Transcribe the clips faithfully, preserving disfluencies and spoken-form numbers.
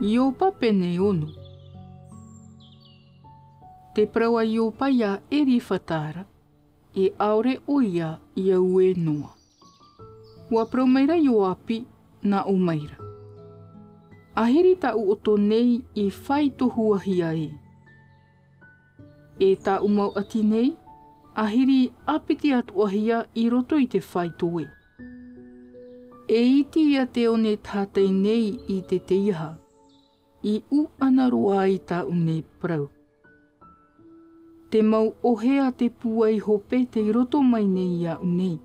Ioba pene ono. Te parau a Ioba iā Erifata ra, e ʻaore ʻoia i auē noa. ʻUa parau maira Ioapi, nā ʻō maira: ʻAhiri tāʻu ʻoto nei i faitohuahia ē. E tāʻu mau ʻati nei, ʻahiri ʻāpiti atoʻahia i roto i te faito ē. E iti ia te one tātai nei i te teiaha, i ʻūʻana roa ai tāʻu nei parau. Te mau ʻohe a te pūai hope tei roto mai nei iāʻu nei.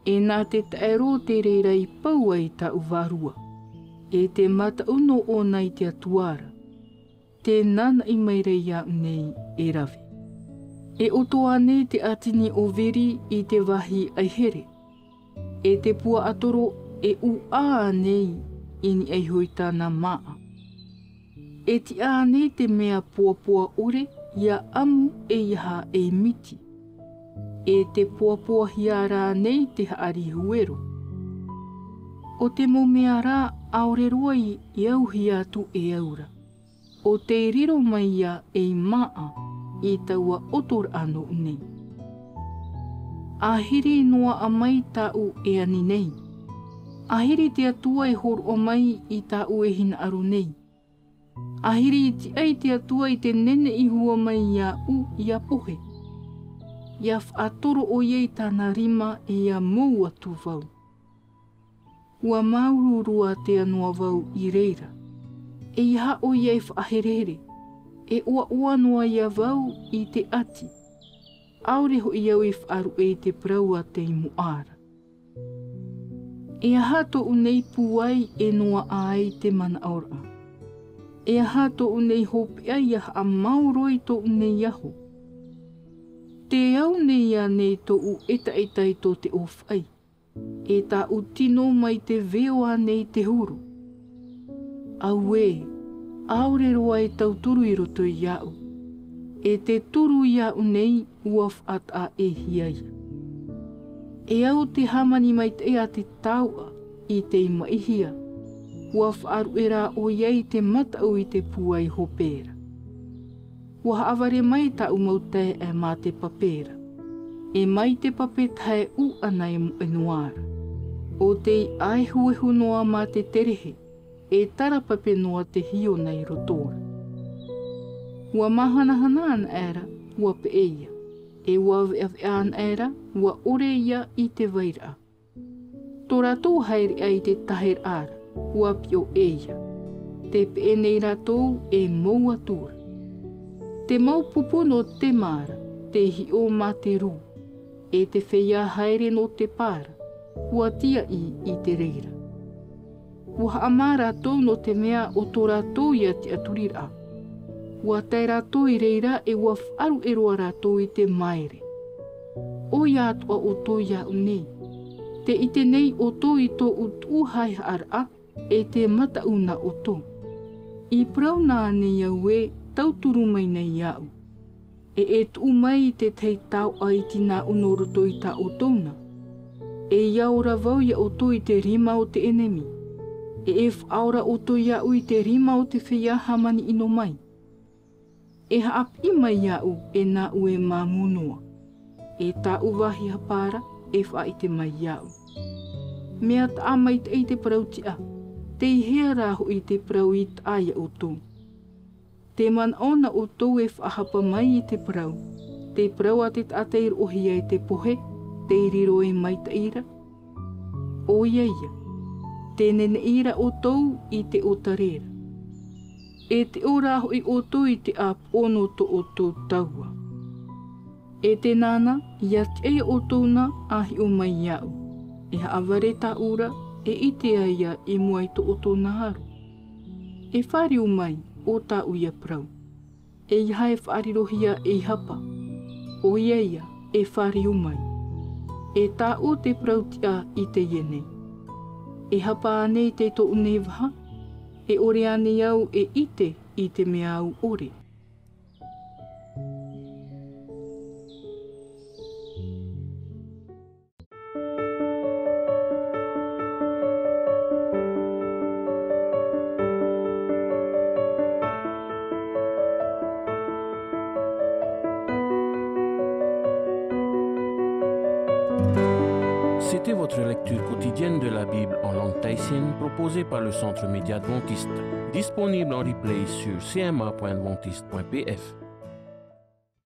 E nā te taero te reira i pau ai tāʻu vārua, e te mataʻu nō ʻōna i te Atua ra, tē nānaʻi maira iāʻu nei e rave. E ʻoto ānei te ʻātini ʻōviri i te vāhi ʻaihere, e te puaʻatoro e ʻūʻā ānei i niʻa iho i tāna māʻa? E tiʻa ānei te mea poapoa ʻore ia ʻamu e ia haʻamiti, e tē poapoahia ra ānei te haʻari huero? ʻO te mau mea rā ʻaore roa i, i auhia atu e au ra, ʻo tei riro mai ia ei māʻa i taua ʻotoraʻa nōʻu nei. ʻAhiri noaʻa mai tāʻu e ani nei. ʻAhiri te Atua e hōroʻa mai i tāʻu e hinaʻaro nei. ʻAhiri i tiʻa i te Atua i te neneʻi hua mai iāʻu ʻia pohe, ʻia faʻatoro ʻoia i tāna rima e ʻia mou atu vau. ʻUa māuruuru ātea noa vau i reira. E ʻeiaha ʻoia e faʻaherehere, e ʻoaʻoa noa ia vau i te ʻati. ʻAore hoʻi au i faʻaruʻe i te parau a tei moʻa ra. E aha tōʻu nei pūai e noaʻa ai te manaʻoraʻa? E aha tōʻu nei hopeʻa ʻia haʻamaoro i tōʻu nei aho? Tē au nei ānei tōʻu ʻetaʻeta i tō te ʻōfaʻi, e tāʻu tino mai te veo ānei te huru? Auē, ʻaore roa e tauturu i roto iāʻu, e te turu iāʻu nei ʻua faʻataʻa-ʻē-hia ia. E au te hāmani maitaʻi a te taoʻa i tei maʻihia, ʻua faʻaruʻe rā ʻoia i te mataʻu i te pūai hope ra. ʻUa haʻavare mai tāʻu mau taeaʻe mā te pape ra, e mai te pape tahe ʻūʻana e moʻe noa ra, ʻo tei ʻaehuehu noa mā te terehe, e tarapape noa te hiona i roto ra. ʻUa māhanahana anaʻe ra, ʻua peʻe ia, e ʻua veʻaveʻa anaʻe ra, ʻua ʻore ia i te vairaʻa. Tō rātou haereʻa i te taheraʻa ra, ʻua piʻo ʻē ia. Tē peʻe nei rātou e mou atu ra. Te mau pupu nō Tema ra, tē hiʻo mā te rū, e te feiā haere nō Tepa ra, ʻua tīaʻi i te reira. ʻUa haʻamā rātou nō te mea ʻo tō rātou ia tiʻaturiraʻa. ʻUa tae rātou i reira e ʻua faʻaruʻe roa rātou i te māere. ʻOia atoʻa ʻoutou iāʻu nei. Tē ʻite nei ʻoutou i tōʻu tuʻu haehaʻaraʻa, e te mataʻu nā ʻoutou. I parau na ānei au ē, tauturu mai nei iāʻu. E e tuʻu mai i te tahi taoʻa iti nāʻu nō roto i tā ʻoutou na. E ʻia ora vau ia ʻoutou i te rima o te ʻenemi. E e faʻaora ʻoutou iāʻu i te rima o te feiā hāmani ʻino mai. E haʻapiʻi mai iāʻu e nāʻu e māmū noa. E tāʻu vāhi hapa ra e faʻaʻite mai iāʻu. Mea taʻa maitaʻi te parau tiʻa, tei hea rā hoʻi te parau i taʻa ia ʻoutou? Tē manaʻo na ʻoutou e faʻahapa mai i te parau, te parau a te taʻata i roʻohia e te pohe, tei riro ei maitaʻi ra? ʻOia ia, tē neneʻi ra ʻoutou i te ʻōtare ra. E te ʻō rā hoʻi ʻoutou i te ʻāpoʻo nō tō ʻoutou taua. E tē nāna, ʻia tiʻa ia ʻoutou na a hiʻo mai iāʻu. E haʻavare tāʻu ra, e ʻite ai ia i mua i tō ʻoutou na aro. E fāriu mai, ʻo tāʻu ia parau. ʻEiaha e faʻarirohia ei hapa. ʻOia ia, e fāriu mai. E tāʻu te parau tiʻa i teie nei. E hapa ānei te tōʻu nei vaha? E ʻore ānei au e ʻite i te mea au ʻore? C'était votre lecture quotidienne de la Bible en langue tahitienne proposée par le Centre Média Adventiste, disponible en replay sur C M A point adventiste point P F.